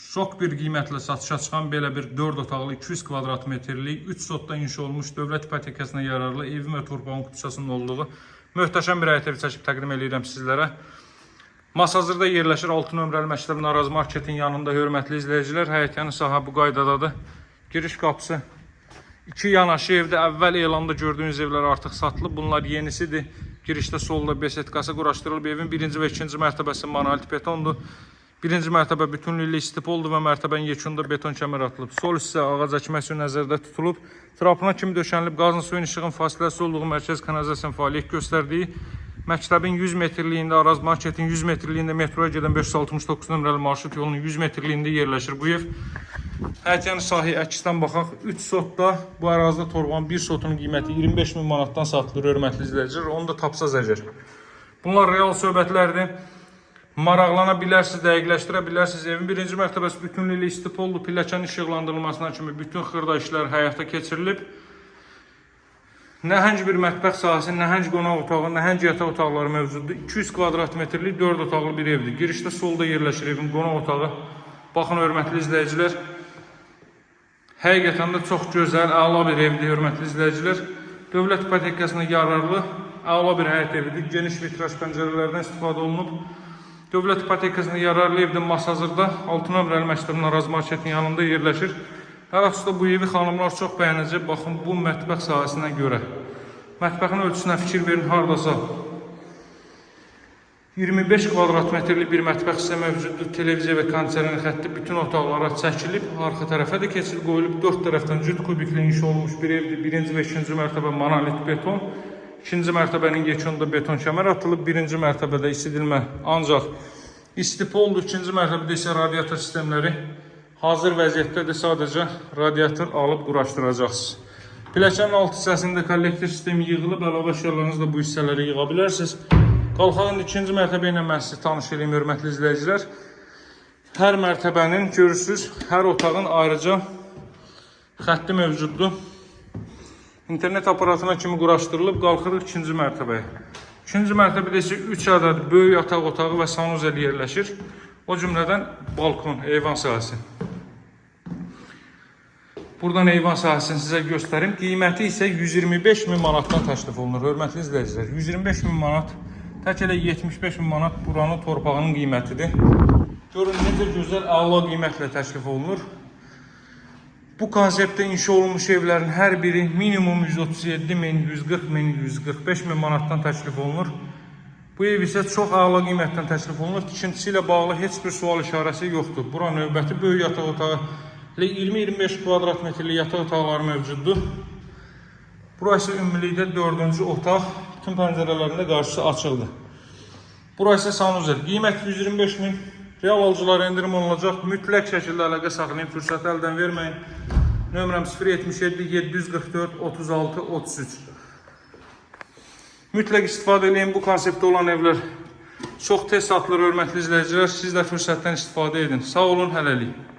Şok bir qiymətlə satışa çıxan belə bir 4 otaqlı 200 kvadrat metrlik 3 sotda inşa olunmuş dövlət ipotekasına yararlı evin və torpağın kupçasının olduğu möhtəşəm bir həyət evi çəkib təqdim eləyirəm sizlərə. Masazırda yerləşir 6 nömrəli məktəbin Araz marketin yanında, hörmətli izləyicilər. Həyətyanı sahə bu qaydadadır. Giriş qapısı İki yanaşı evdə əvvəl elanda gördüyünüz evlər artıq satılıb. Bunlar yenisidir. Girişdə solda besetkası quraşdırılıb. Evin birinci və ikinci mərtəbəsi monolit betondur. Birinci mərtəbə bütünlüklə istipoldur və mərtəbənin yekununda beton kəmər atılıb. Sol hissə ağac əkmək üçün nəzərdə tutulub. Trapına kimi döşənilib qazın, suyun, işığın fasiləsi olduğu, mərkəz kanalizasiyanın fəaliyyət göstərdiyi, məktəbin 100 metrliyində, Araz marketin 100 metrliyində, metroya gedən 569 nömrəli marşrut yolunun 100 metrliyində yerləşir bu ev. Həyətyanı sahəyə əksdən baxaq. 3 sotda bu ərazidə torpağın 1 sotunun qiyməti 25 min manatdan satılır, hörmətli izləyicilər. Onu da tapsaz əgər. Bunlar real söhbətlərdir. Maraqlana bilərsiniz, dəqiqləşdirə bilərsiniz. Evin birinci mərtəbəsi bütünlüklə istipoldur. Pilləkən işıqlandırılmasına kimi bütün xırda işlər həyata keçirilib. Nəhəng bir mətbəx sahəsi, nəhəng qonaq otağı, nəhəng yataq otaqları mövcuddur. 200 kvadrat metrlik 4 otaqlı bir evdir. Girişdə solda yerləşir evin qonaq otağı. Baxın, hörmətli izləyicilər. Həqiqətən də çox gözəl, əla bir evdir, hörmətli izləyicilər. Dövlət ipotekasına yararlı, əla bir həyət evidir. Geniş vitraj pəncərələrdən istifadə olunub. Dövlət ipotekasına yararlı evdə Masazırda 6 nömrəli məktəbin Araz marketin yanında yerləşir. Hər xüsusda bu evi xanımlar çox bəyənəcək. Baxın bu mətbəx sahəsinə görə. Mətbəxin ölçüsünə fikir verin, hardasa 25 kvadrat metrlik bir mətbəx hissə mövcuddur. Televiziya və kondisioner xətti bütün otaqlara çəkilib, arxa tərəfə də keçid qoyulub. Dörd tərəfdən cüt kubikli inşa olunmuş bir evdir. Birinci və ikinci mərtəbə monolit beton. İkinci mərtəbənin yekununda beton kəmər atılıb. Birinci mərtəbədə isidilmə ancaq istipoldur. İkinci mərtəbədə isə radiator sistemləri hazır vəziyyətdədir. Sadəcə radiator alıb quraşdıracaqsınız. Pilləkənin alt hissəsində kollektor sistemi yığılıb, əlavə əşyalarınızı da bu hissələrə yığa bilərsiniz. Qalxaq indi ikinci mərtəbə ilə mən sizi tanış eləyim, hörmətli izləyicilər. Hər mərtəbənin, görürsüz, hər otağın ayrıca xətti mövcuddur. İnternet aparatına kimi quraşdırılıb, qalxırıq ikinci mərtəbəyə. İkinci mərtəbədə isə 3 ədəd böyük yataq otağı və sanuzel yerləşir. O cümlədən balkon, eyvan sahəsi. Buradan eyvan sahəsini sizə göstərim. Qiyməti isə 125 min manatdan təklif olunur. Hörmətli izləyicilər, 125 min manat, tək elə 75 min manat buranın torpağının qiymətidir. Görün necə gözəl, əla qiymətlə təklif olunur. Bu konseptdə inşa olunmuş evlərin hər biri minimum 137 min, 140 min, 145 min manatdan təklif olunur. Bu ev isə çox əla qiymətdən təklif olunur. Tikintisi ilə bağlı heç bir sual işarəsi yoxdur. Bura növbəti böyük yataq otağı. Elə 20-25 kvadrat metrlik yataq otaqları mövcuddur. Burası ümumilikdə dördüncü otaq. Bütün pəncərələrində qarşısı açıqdır. Burası sanuzel. Qiymət 125 min. Real alıcılara endirim olunacaq. Mütləq şəkildə əlaqə saxlayın. Fürsəti əldən verməyin. Nömrəm 077 744 36 33. Mütləq istifadə eləyin. Bu konseptdə olan evlər çox tez satılır, hörmətli izləyicilər. Siz də fürsətdən istifadə edin. Sağ olun, hələlik.